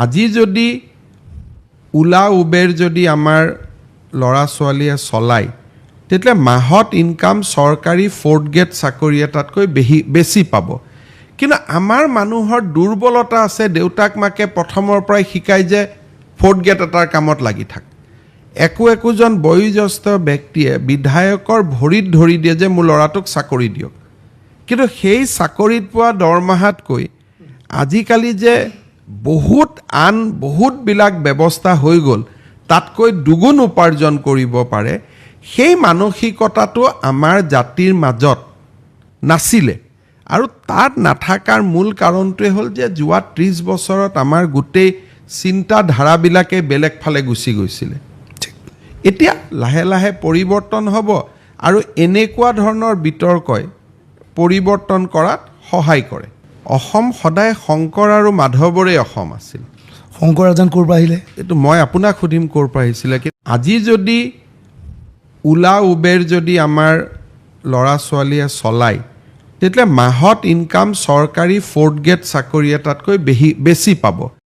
আজি যদি ওলা, উবেৰ যদি আমাৰ ল'ৰা ছোৱালীয়ে চলায়, তেতিয়াহ'লে মাহত ইনকাম চৰকাৰী ফ'ৰ্থ গ্ৰেড চাকৰি এটাতকৈ বেছি পাব। কিন্তু আমাৰ মানুহৰ দুৰ্বলতা আছে। দেউতাক মাকে প্ৰথমৰ পৰাই শিকায় যে ফ'ৰ্থ গ্ৰেড এটাৰ কামত লাগি থাক। একো একোজন বয়োজ্যেষ্ঠ ব্যক্তিয়ে বিধায়কৰ ভৰিত ধৰি দিয়ে যে মোৰ ল'ৰাটোক চাকৰি দিয়ক। কিন্তু সেই চাকৰিত পোৱা দৰমহাতকৈ আজিকালি যে বহুত আন বহুতবিলাক ব্যৱস্থা হৈ গ'ল, তাতকৈ দুগুণ উপাৰ্জন কৰিব পাৰে। সেই মানসিকতাটো আমাৰ জাতিৰ মাজত নাছিলে আৰু তাত নাথাকাৰ মূল কাৰণটোৱে হ'ল যে যোৱা 30 বছৰত আমাৰ গোটেই চিন্তাধাৰাবিলাকেই বেলেগ ফালে গুচি গৈছিলে। এতিয়া লাহে লাহে পৰিৱৰ্তন হ'ব আৰু এনেকুৱা ধৰণৰ বিতৰ্কই পৰিৱৰ্তন কৰাত সহায় কৰে। অসম সদায় শংকৰ আৰু মাধৱৰে অসম আছিল। শংকৰ আজান ক'ৰ পৰা আহিলে? এইটো মই আপোনাক সুধিম ক'ৰ পৰা আহিছিলে। কিন্তু আজি যদি ওলা, উবেৰ যদি আমাৰ ল'ৰা ছোৱালীয়ে চলায়, তেতিয়াহ'লে মাহত ইনকাম চৰকাৰী ফ'ৰ্থ গ্ৰেড চাকৰি এটাতকৈ বেছি পাব।